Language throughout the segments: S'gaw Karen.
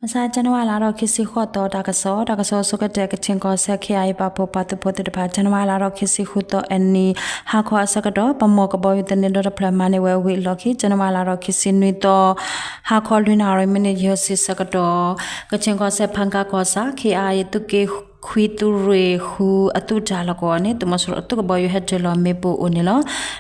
မဆါ ဇန်နဝါလါဒီး ခံဆံဃိးသီ တၢ်ကစီၣ်, တၢ်ကစီၣ်ဆိကတၢၢ် ကချင်ကီၢ်စဲၣ် ခ့ၣ်အါအ့ၣ် ပာ်ဖှိၣ်ပှၤသုးဖိသ့ၣ်တဖၣ် ဇန်နဝါလါဒီး ခံဆံဃုသီအနံၤ ဟါခီအဆၢကတီၢ် ပမီၢ်ကဘီယူၤသန့ဒီတဖျၢၣ် မၤန့ၢ်ဝဲဝံၤအလီၢ်ခံ ဇန်နဝါလါဒီး ခံဆံနွံသီ ဟါခီလွံၢ်နၣ်ရံၣ် မံးနံးယဲၢ်ဆံဆၢကတီၢ် ကချင်ကီၢ်စဲၣ် ဖၣ်ကါကီၢ်ဆၣ် ခ့ၣ်အါအ့ၣ် သုးက့ခွံသုးရ့ၣ်ဃု အသုးတၢ်လီၢ်ကဝီၤန့ၣ် သုးမီၤစိရိၤအသုးကဘီယူၤ ဟဲတ့ၢ်လီၤမ့ၣ်ပိၢ်အိၣ်န့ၣ်လီၤ.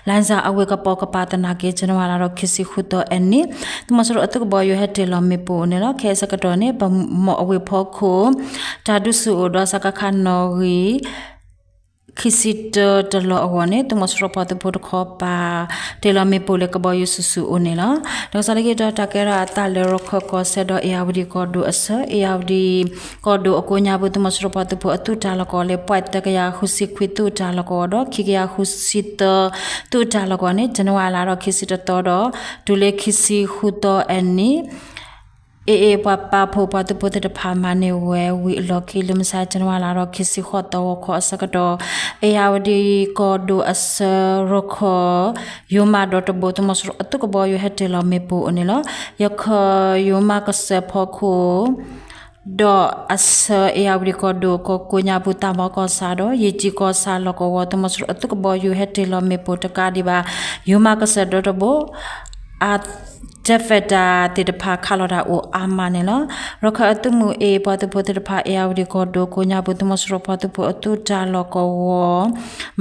လၢစၢ်အဝ့ၢ်ကပိာ်ကပၤသနာ်က့ ဇန်နဝါလါဒီး ခံဆံဃုသီအနံၤ သုးမီၤစိရိၤအသုးကဘီယူၤ ဟဲတ့ၢ်လီၤမ့ၣ်ပိၢ်အိၣ်န့ၣ်လီၤ. ခဲအံၤအဆၢကတီၢ်န့ၣ် ပမီၢ်အဝ့ၢ်ဖီခိၣ် တၢ်ဒုးဆူၣ်အိၣ်ဒီး စကခ နီၣ်ဂံၢ် ခံဆံတၢတလီၢ်အဂီၢ်န့ၣ် သုးမီၤစိရိၤပှၤသုးဖိတခီပၤ တ့ၢ်လီၤမ့ၣ်ပိၢ်လၢကဘီယူၤဆူၣ်ဆူၣ်အိၣ်န့ၣ်လီၤ. တၢ်ကစီၣ်လၢခံတီၤ တၢ်ကဲထီၣ်အသးလၢ ရခၢၣ်ကီၢ်စဲၣ်ဒီး အ့ၣ်ယၣ်ဝတံၣ်ကီၢ်ဒိၣ်အဆၢ အ့ၣ်ယၣ်ဝတံၣ်ကီၢ်ဒိၣ်အကိးညါပူၤ သုးမီၤစိရိၤပှၤသုးဖိအသုးတၢ်လီၢ်ကဝီၤလၢ ပွဲၣ်သၢကယၤဃုဆံခွံ သုးတၢ်လီၢ်ကဝီၤဒီး ခံကယၤဃုဆံသၢ သုးတၢ်လီၢ်ကဝီၤန့ၣ် ဇန်နဝါလါဒီး ခံဆံတသီဒီး တုၤလၢခံဆံဃုသီအနံၤ အ့ၣ်အ့ၣ် ပှၤပာ်ဖှိၣ်ပှၤသုးဖိသ့ၣ်တဖၣ် မၤန့ၢ်ဝဲဝံၤအလီၢ်ခံ လၢမဆါ ဇန်နဝါလါဒီး ခံဆံဃိးသီ ဂီၤခီအဆၢကတီၢ် အ့ၣ်ယၣ်ဝတံၣ်ကီၢ်ဒိၣ်အဆၢ ရခၢၣ် ယိၤမးဒီတဘိ သုးမီၤစိရိၤအသုးကဘီယူၤ ဟဲတ့ၢ်လီၤမ့ၣ်ပိၢ်အိၣ်န့ၣ်လီၤ. ရခၢၣ်ယိၤမးကစၢၢ်ဖီခိၣ် ဒီးအဆၢ အ့ၣ်ယၣ်ဝတံၣ်ကီၢ်ဒိၣ် ကိးညါပူၤတၢ်မီကီၢ်ဆၣ်ဒီး ယ့ၣ်ကၠံၣ်ကီၢ်ဆၣ်လီၢ်ကဝီၤ သုးမီၤစိရိၤအသုးကဘီယူၤ ဟဲတ့ၢ်လီၤမ့ၣ်ပိၢ်တကးဒံးဘၣ် ယိၤမးကစၢၢ်ဒီတဘိ အ တၢ်ဖဲးတၢ်သ့ၣ်တဖၣ် ခးလီၤတၢ်အိၣ်အါမးန့ၣ်လီၤ. ရခၢၣ်အသုးမုၢ်အ့ၣ် ပှၤသုးဖိသ့ၣ်တဖၣ် အ့ၣ်ယၣ်ဝတံၣ်ကီၢ်ဒိၣ်ကိးညါပူၤ သုးမီၤစိရိၤပှၤသုးဖိအသုးတၢ်လီၢ်ကဝီၤ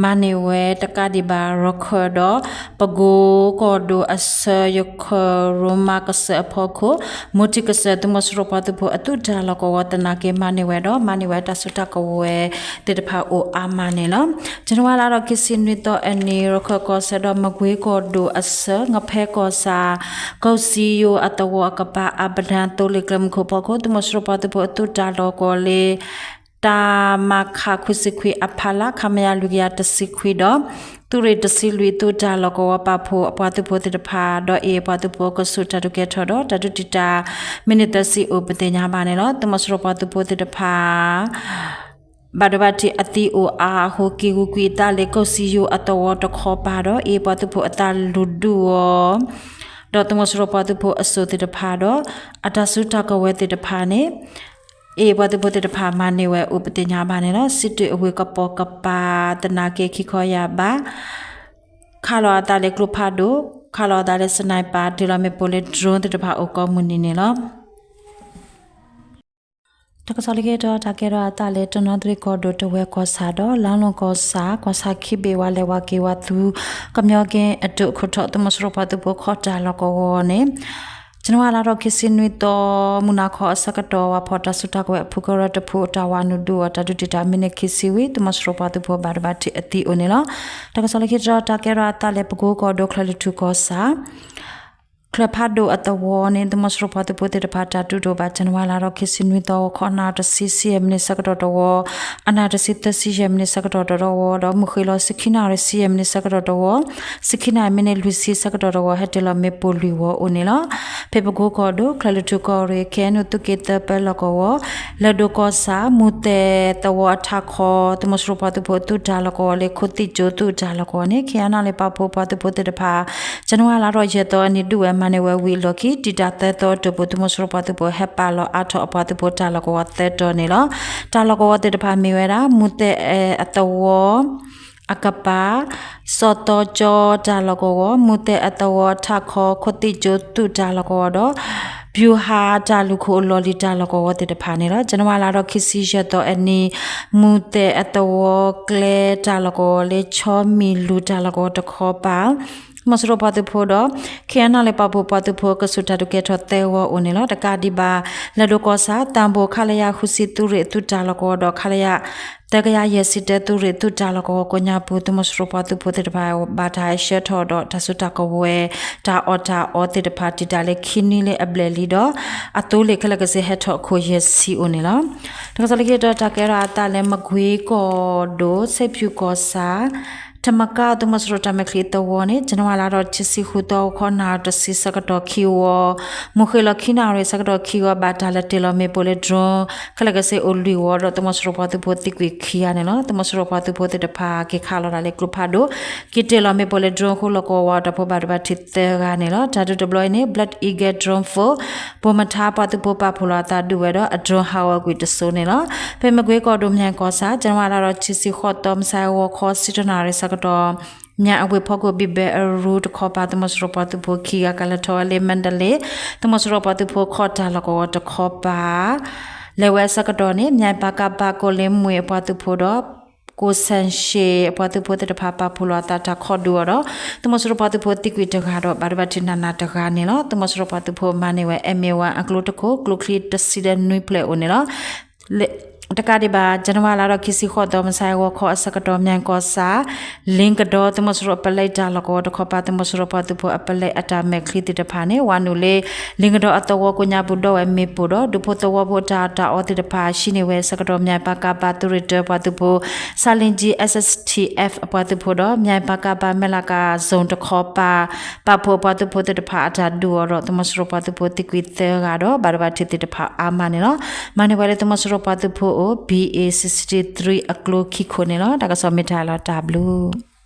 မၤန့ၢ်ဝဲတကးဒံးဘၣ် ရခၢၣ်ဒီး ပကိကီၢ်ဒိၣ်အဆၢ ရခၢၣ်ရိမးကစၢၢ်အဖီခိၣ် မူထံကစၢၢ် သုးမီၤစိရိၤပှၤသုးဖိအသုးတၢ်လီၢ်ကဝီၤသနာ်က့ မၤန့ၢ်ဝဲဒီး မၤန့ၢ်ဝဲတၢ်စုတၢ်ကဝဲၤသ့ၣ်တဖၣ်အိၣ်အါမးန့ၣ်လီၤ. ဇန်နဝါလါဒီး ခံဆံနွံသီအနံၤ ရခၢၣ်ကီၢ်စဲၣ်ဒီး မကွ့ကီၢ်ဒိၣ်အဆၢ ငဖဲကီၢ်ဆၣ် ကီၢ်စံယိၤအသဝီအကပၤ အဘဒၣ်သိလ့ၣ်ကျဲမုၢ်ခိၣ်ဖီခိၣ် သုးမီၤစိရိၤပှၤသုးဖိအသုးတၢ်လီၢ်ကဝီၤလၢ တၢ်မၤခးခွံဆံခွံအဖီလာ် ခမရ လွံၢ်ကယၤတဆံခွံဒီး သုးရ့ၣ်တဆံလွံၢ် သုးတၢ်လီၢ်ကဝီၤပာ်ဖှိၣ်အပှၤသုးဖိသ့ၣ်တဖၣ်ဒီး အ့ၣ်ပှၤသုးဖိကဆူးတၢ်ဒုးကဲထီၣ်ဒီး တၢ်ဒုးတံာ်တာ် မံးနံးသၢဆံအိၣ်ပသ့ၣ်ညါဘၣ်န့ၣ်လီၤ. သုးမီၤစိရိၤပှၤသုးဖိသ့ၣ်တဖၣ် ဘၣ်ဒိဘၣ်ထံးအသံအိၣ်အါအဃိ က့ၤဂုာ်ကွံာ်အသးလၢ ကီၢ်စံယိၤအသဝီတခီပၤဒီး အ့ၣ်ပှၤသုးဖိအသးလူၤဒုးအီၤ ဒီးသုးမီၤစိရိၤပှၤသုးဖိအစိၤသ့ၣ်တဖၣ်ဒီး အတၢ်စုတၢ်ကဝဲၤသ့ၣ်တဖၣ်န့ၣ် အ့ၣ်ပှၤသုးဖိသ့ၣ်တဖၣ်မၤန့ၢ်ဝဲအိၣ်ပသ့ၣ်ညါဘၣ်န့ၣ်လီၤ. စံးတွၢ်အဝ့ၢ်ကပိာ်ကပၤသနာ်က့ ခံခီယၢ်ဘး ခးလီၤအသးလၢကျိဖးဒိၣ် ခးလီၤအသးလၢ sniper တ့ၢ်လီၤမ့ၣ်ပိၢ်လၢ drone သ့ၣ်တဖၣ်အိၣ်ကိးမုၢ်နံၤန့ၣ်လီၤ. တၢ်ကစီၣ်လၢခံတီၤ တၢ်ကဲထီၣ်အသးလၢ တနီသရံၣ်ကီၢ်ဒိၣ် တဝဲကီၢ်ဆၣ်ဒီး လါလူၢ်ကီၢ်ဆၣ် ကီၢ်ဆၣ်ခံဘ့ၣ်ဝဲလဲၤဝဲက့ၤဝဲသူ ကမျီက့အဒိၣ်ခိၣ်ထီၣ် သုးမီၤစိရိၤပှၤသုးဖိခီၣ်တၢ်လီၢ်ကဝီၤန့ၣ် ဇန်နဝါလါဒီး ခံဆံနွံသီ မုၢ်နၤခီအဆၢကတီၢ် ဝၤဖီၣ်တၢ်စုတၢ်ကဝဲၤအဖုကရၢတဖု တၢ်ဝးနုာ်ဒုးအီၤ တၢ်ဒုးတံာ်တာ်မံးနံးခံဆံဝံၤ သုးမီၤစိရိၤပှၤသုးဖိဘၣ်ဒိဘၣ်ထံးအသံအိၣ်န့ၣ်လီၤ. တၢ်ကစီၣ်လၢခံတီၤ တၢ်ကဲထီၣ်အသးလၢ ပကိကီၢ်ဒိၣ် ချၢၣ်လွံၢ်ထူၣ်ကီၢ်ဆၣ် ချၢၣ်ဖးဒိၣ်အသဝီန့ၣ် သုးမီၤစိရိၤပှၤသုးဖိသ့ၣ်တဖၣ် တၢ်ဒုးဒိးဘၣ် ဇန်နဝါလါဒီး ခံဆံနွံသီ ဂီၤခီ နၣ်ရံၣ်တဆံ ဆံယဲၢ်မံးနံးဆၢကတီၢ်တဝီ အနၣ်ရံၣ်တဆံသၢ ဆံယဲၢ်မံးနံးဆၢကတီၢ်တဝီဒီး မုၢ်ဃ့ၢ်လီၤ ဆံခံနၣ်ရံၣ် ဆံယဲၢ်မံးနံးဆၢကတီၢ်တဝီ ဆံခံနၣ်ရံၣ် မံးနံးလွံၢ်ဆံဆၢကတီၢ်တဝီ ဟဲတ့ၢ်လီၤမ့ၣ်ပိၢ်လွံၢ်ဝီအိၣ်န့ၣ်လီၤ. ဖဲပကိကီၢ်ဒိၣ် ချၢၣ်လွံၢ်ထူၣ်ကီၢ်ရ့ၣ် ခ့ၣ်အဲၣ်ယူၣ် သုးက့သၢပၢလီၢ်ကဝီၤ လၢၢ်ဒိၣ်ကီၢ်ဆၣ် မူသဲၣ်သဝီအထးခီ သုးမီၤစိရိၤပှၤသုးဖိအသုးတၢ်လီၢ်ကဝီၤလၢ ခိၣ်သံၣ်ကၠိသုးတၢ်လီၢ်ကဝီၤန့ၣ် ခ့ၣ်အဲၣ်ယူၣ် ပာ်ဖှိၣ်ပှၤသုးဖိသ့ၣ်တဖၣ် ဇန်နဝါလါဒီး ယဲၢ်သီအနံၤ ဒုးဝဲမၤန့ၢ်ဝဲဝံၤအလီၢ်ခံ တံာ်တာ်သၢသီအတီၢ်ပူၤ သုးမီၤစိရိၤပှၤသုးဖိ ဟဲပာ်လီၤအါထီၣ်အပှၤသုးဖိတၢ်လီၢ်ကဝီၤသၢတီၤန့ၣ်လီၤ. တၢ်လီၢ်ကဝီၤသ့ၣ်တဖၣ်မ့ၢ်ဝဲဒၣ် မူသဲၣ်အသဝီ အကပၤ စီၤသီကၠီတၢ်လီၢ်ကဝီၤ မူသဲၣ်အသဝီထးခီ ခိၣ်သံၣ်ကၠိသုးတၢ်လီၢ်ကဝီၤဒီး ဗျူဟာတၢ်လူၢ်ခိၣ်အလီၢ်လံၤတၢ်လီၢ်ကဝီၤသ့ၣ်တဖၣ်န့ၣ်လီၤ. ဇန်နဝါလါဒီး ခံဆံယဲၢ်သီအနံၤ မူသဲၣ်အသဝီကျဲတၢ်လီၢ်ကဝီၤလၢ ခၠီမံၣ်လူၤတၢ်လီၢ်ကဝီၤတခီပၤ သုးမီၤစိရိၤပှၤသုးဖိဒီး ခ့ၣ်အဲၣ်ယူၣ် ပာ်ဖှိၣ်ပှၤသုးဖိ ကဆူးတၢ်ဒုးကဲထီၣ်သၢဝီအိၣ်န့ၣ်လီၤ. တကးဒံးဘၣ် လၢၢ်ဒိၣ်ကီၢ်ဆၣ် သံဘိၣ် ခလရ ဃုဆံ သုးရ့ၣ်သုးတၢ်လီၢ်ကဝီၤဒီး ခလရ သၢကယၤယဲၢ်ဆံတၢ သုးရ့ၣ်သုးတၢ်လီၢ်ကဝီၤကိးညါပူၤ သုးမီၤစိရိၤပှၤသုးဖိသ့ၣ်တဖၣ် ဘၣ်တၢ်ဟဲဆှၢထီၣ်ဒီးတၢ်စုတၢ်ကဝဲၤ တၢ်အီၣ်တၢ်အီသ့ၣ်တဖၣ် တံာ်တာ်လၢခံနွံလၢအဘျဲၣ်လံဒီး အသိလ့ၣ်ခဲလၢာ်ကစ့ၢ်ဟဲထီၣ်အခိၣ်ယဲၢ်ဆံအိၣ်န့ၣ်လီၤ. တၢ်ကစီၣ်လၢခံတီၤ တၢ်ကဲထီၣ်အသးလၢ မကွ့ကီၢ်ဒိၣ် စဲးဖၠူၣ်ကီၢ်ဆၣ် ထမကၣ် သုးမီၤစိရိၤတၢ်မဲာ်ချံသဝီန့ၣ် ကၠနဝါလါဒီးခံဆံဃုသီ ဂီၤခီနၣ်ရံၣ်တဆံဆၢကတီၢ်ခံဂီၤ, မုၢ်ဃ့ၢ်လီၤခံနၣ်ရံၣ်ဆၢကတီၢ်ခံဂီၤ ဘၣ်တၢ်လဲၤတ့ၢ်လီၤမ့ၣ်ပိၢ်လၢ drone ခဲလၢာ်ခဲဆ့အိၣ်လွံၢ်ဝီဒီး သုးမီၤစိရိၤပှၤသုးဖိသံကွံာ်ခံဂၤန့ၣ်လီၤ. သုးမီၤစိရိၤပှၤသုးဖိသ့ၣ်တဖၣ်က့ၤခးလီၤဒၣ်လၢကျိဖးဒိၣ် က့ၤတ့ၢ်လီၤမ့ၣ်ပိၢ်လၢ drone အဃိ လီၢ်ကဝီၤတၢ်ဖိဘၣ်ဒိဘၣ်ထံးသၢဂၤန့ၣ်လီၤ. တၢ်ဒုးတဘျီအံၤန့ၣ် Black Eagle drone four ပိၢ်မထါပှၤသုးဖိပာ်ဖှိၣ်လီၤအသးဒုးဝဲဒီး အ drone ဟးဂီၤကွံာ်တစိၤန့ၣ်လီၤ. ဖဲမကွ့ကီၢ်ဒိၣ် မၠဲၣ်ကီၢ်ဆၣ် ကၠနဝါလါဒီးခံဆံဃိးသီ မုၢ်ဆါဂီၤခီဆံတၢနၣ်ရံၣ်ဆၢကတီၢ် မၠဲၣ်အဝ့ၢ်ဖီခိၣ် ဘံၣ်ဘဲအရူတခီပၤ သုးမီၤစိရိၤပှၤသုးဖိခံဂၤ ကလဲၤထီၣ်ဝဲလၢ မါဒလ့ သုးမီၤစိရိၤပှၤသုးဖိခီၣ်တၢ်လီၢ်ကဝီၤတခီပၤ လဲၤဝဲအဆၢကတီၢ်န့ၣ် မၠဲၣ်ပၣ်ကၣ်ပၣ် ကိၣ်လ့မွ့ၢ်အပှၤသုးဖိဒီး ကိၣ်စဲၣ်ၡ့ၣ်အပှၤသုးဖိသ့ၣ်တဖၣ် ပာ်ဖှိၣ်လိာ်အသးတၢ်ခီၣ်ဒုးအီၤဒီး သုးမီၤစိရိၤပှၤသုးဖိသံကွံာ်တဂၤဒီး ဘၣ်ဒိဘၣ်ထံးနးနးတဂၤန့ၣ်လီၤ. သုးမီၤစိရိၤပှၤသုးဖိမၤန့ၢ်ဝဲ M A one အကျိတခိၣ် ကျိချံတဆံဒီးနွံဖျၢၣ်အိၣ်န့ၣ်လီၤ. တကးဒံးဘၣ် ကၠနဝါလါဒီးခံဆံဃိးသီ မုၢ်ဆါဂီၤခီအဆၢကတီၢ် မၠဲၣ်ကီၢ်ဆၣ် လ့ကဒီ သုးမီၤစိရိၤအပလဲတၢ်လီၢ်ကဝီၤတခီပၤ သုးမီၤစိရိၤပှၤသုးဖိအပလဲအတၢ်မဲာ်ချံသ့ၣ်တဖၣ်န့ၣ် ဝၤနုာ်လၢ လ့ကဒီအသဝီကိးညါပူၤ ဒီးဝဲမ့ၣ်ပိၢ်ဒီး ဒူဖိသဝီဖိအတၢ်အီၣ်တၢ်အီသ့ၣ်တဖၣ် ဟံးန့ၢ်ဝဲအဆၢကတီၢ် မၠဲၣ်ပၣ်ကၣ်ပၣ်သုးရ့ၣ်တၢပှၤသုးဖိ ဆါလ့ကၠံ S S T F အပှၤသုးဖိဒီး မၠဲၣ်ပၣ်ကၣ်ပၣ် မဲၣ်လးကၣ် zone တခီပၤ ပာ်ဖှိၣ်အပှၤသုးဖိသ့ၣ်တဖၣ် အတၢ်ဒုးအီၤဒီး သုးမီၤစိရိၤပှၤသုးဖိသံကွံာ်သၢဂၤဒီး ဘၣ်ဒိဘၣ်ထံးသ့ၣ်တဖၣ်အါမးန့ၣ်လီၤ. မၤန့ၢ်ဝဲလၢသုးမီၤစိရိၤပှၤသုးဖိအိၣ် B A sixty-three အကျိခံခိၣ်န့ၣ်လီၤ. တၢ်ကစီၣ်မ့ၢ်တၢ်လီၤတၢ်ဘျုး